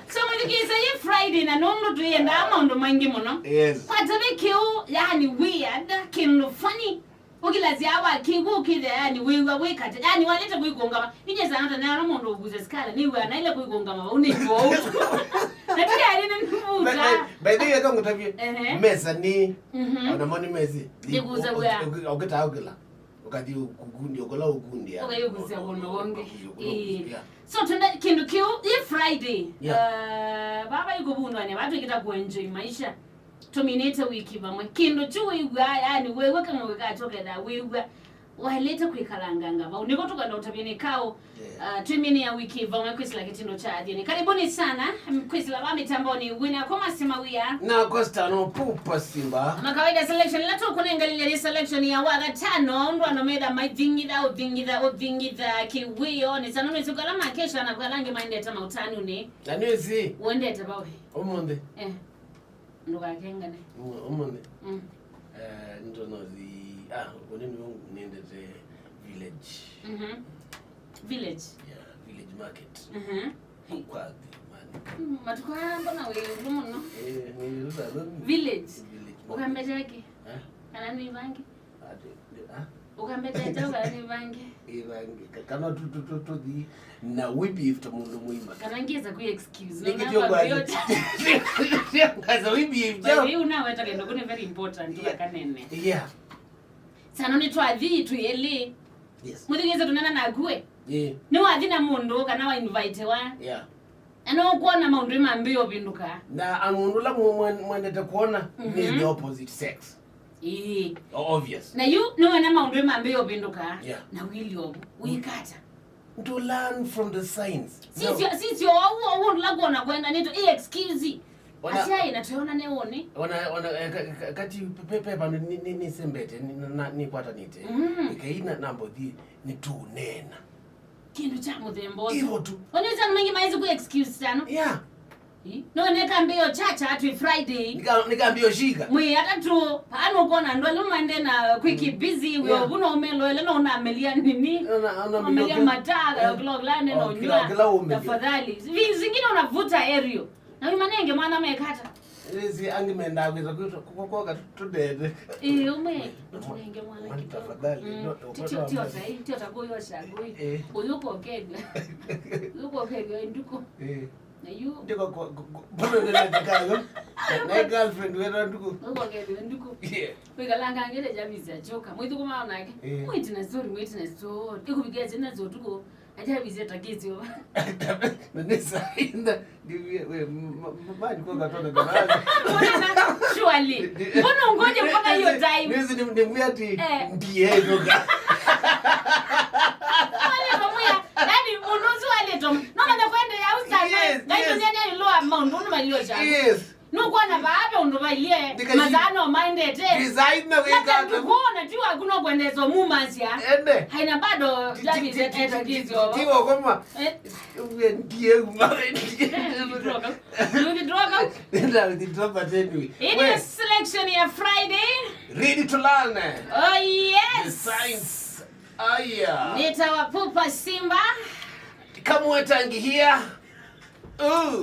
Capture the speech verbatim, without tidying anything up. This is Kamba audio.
So, mũthikĩĩsya, yĩ Friday, na nũndũ twĩendaa maũndũ maingĩ mũno. Yes. Kwatavĩ kĩu, yani weird, kĩndũ funny. Ũkilasya wakĩw'a ũkĩthĩa, yani wĩw'a wĩ kate, yani walĩte kwĩkũngama. Inyie sana tene ala mũndũ ũkusya sikala, nĩw'a naile kwĩkũngama vau nĩw'o. Na tiari nĩ By, by, by the way, eka ngũtavye, ehe, mesa nĩ, mhm, ona mo nĩ mesi. Nĩkusaw'a. Ũkĩtaa ũkĩla. Ũkathi ũkundĩa, ũkũla ũkundĩa. Ũkayũkusya kũndũ kũngĩ. Ũkakusya kũndũ kũngĩ. Ĩĩ. Yeah. So, twenda kĩndũ kĩu, yĩ Friday. Yeah. Uh, vava ikũvundwa nĩ vatu ikita kuenjoy maisha. Tũminĩte wiki vamwe. Kĩndũ kyu wĩw'aa, yani, wĩw'a kang'au gakatoketha, wĩw'a waĩlĩte kwĩkalanganga vau. Nĩvo tũkwenda ũtavya nĩ kaũ. Yeah. Uh, twĩminĩa wiki vamwe kwĩsĩla kĩtindo kya athiani. Karibuni sana, m-, kwĩsĩla va mĩtamboni, wĩna kwa Masima Wia. Na Costa no Pupa Simba. Kama kawaida, selection ĩla tũkũnengalĩlya nĩ selection ya wagatano, ũndũ andũ metha maithingitha, ũthingitha, ũthingitha, kĩwĩo, nĩ sana nĩ sukala makesha na kwa langi maendete mautanunĩ. Na nĩwĩsĩ. Uendete vawe. Ũmũnthĩ. Eh. Ndũkakengane. Ũmũ-, ũmũnthĩ. Mm. Eh, nĩtũnothi, ah, ũnĩ nĩwe nĩendete village. Mhm. Village? Yeah, village market. Mhm. Kwa Thiũmani. Mm, matukũ aa mbona wĩ ĩũlũ mũno? Eh, nĩ ĩũlũ sana. Village? Village market. Ũkambete kĩ? Eh? Kana nĩ vangi? Ati, ah? Ũkambetete ũkala nĩ vangi. Ĩ vangi. Ka-, kana tu, tu, tu, tũthi na wĩbifta mũndũ mũima. Kana ngĩza kwĩ excuse. Nĩkĩ nona tio kwa kwa yote. Ngaza wĩbifta. By the way, unaweta kendo kune very important, yeah, kanene. Yeah. Sana nĩ twathi twĩlĩ. Yes. Mũthikĩĩsya tũnena naku we. Yeah. Nĩ wathi na mũndũ kana wa invite wa. Yeah. Na no ũkwona maũndũ mambĩĩa ũvĩndũka. Na a mũndũ ũla mwe-, mwe-, mwendete kwona nĩ, mhm, the opposite sex. Ĩĩ. O-, obvious. Na yu nĩwona maũndũ mambĩĩa ũvĩndũka. Yeah. Na wĩlĩ ovu. Wĩkata. To learn from the signs. Sisyo, sisyo, ovu, ovu, ndũla kwona kwenda nĩtũ, ĩ excuse. Ona, asyai na twĩona nĩ ũnĩ. Ona, ona, eh, ka-, ka-, kati pe-, pe-, pe-, vandũ nĩ, nĩ, nĩsembete, nĩ, na, na, nĩkwatanĩte. Mm. Ĩkai na, na mbothi, nĩtũneena. Kĩndũ kya mũthemba ũsu. Hivyo tu. Onĩ sana maingĩ maĩsĩ ku excuse sana. Yeah. Ĩ? No nĩkambĩĩa chacha twĩ Friday. Nika-, nĩkambĩĩa shika. Mwĩ atatũ, pano kona andũ ala maende na kwĩki busy, wĩ, yeah, ovu no ũmeloele no ũnamelia nini? Ona, ona ũnamelia mĩloke. Mataa, eh, kila, kila neno, oh, kila, nyua. Kila ũmelia. Tafadhali. Vi-, zingine unavuta aerial. Na umanenge mwana mekata. Ĩsĩ angĩ mendaa kwĩsa kwĩtwa kwoka tũndete. Ĩĩ, ũmwe, na mwa-, tũnenge mwana mwana kidogo. Tafadhali, mm, no, no, tio, no, tio no. Tai, tio ta kũyosha ngũi. Eh. Ũyũ kokethwa. Ũyũ kokethwa nduku. Eh. Na yu. Ndiko ko, ko, ko, mbona ndio natakayo? Na girlfriend wera nduku. Ũyũ kokethwa nduku. Yeah. Kwĩkalanga ngere jamisa choka. Mwithu kuma onake. Eh. Mwiti na story, mwiti na story. Ikubikia zina zotuko. Ajabize takisyo. Na nĩsainda, ndiwie, we, ma-, ma-, mani kwa katona kana. Surely. Mbona ungoje mpaka hiyo time? Nĩsĩ nĩ, nĩ mwĩati, eh, ndiye ndoka. Wale pamoja, yani, mũndũ ũsu wale tom. No, manya kwende ya usa. Yes, yes. Ngai ndio ndio lo amount, ndio malio cha. Yes. Nũkwona vaa ve ũndũ vailyĩ, ndikashi-, masaa no maendete. Design na wĩkata. Nũkwona ti waku no kwendeso mumasya. Ende. Haina bado ti-, ti-, Jarvis ti-, ti-, etikizyo. Ti-, ti-, ti-, wakoma. Eh. Uwe ndiye uma, ndiye. Withdraw. Withdraw. Nenda withdraw, but anyway. It is selection ya Friday. Ready to learn. Oh, yes. The science. Aya. Nitawapupa Simba. Kamwe tangi here. Ooh.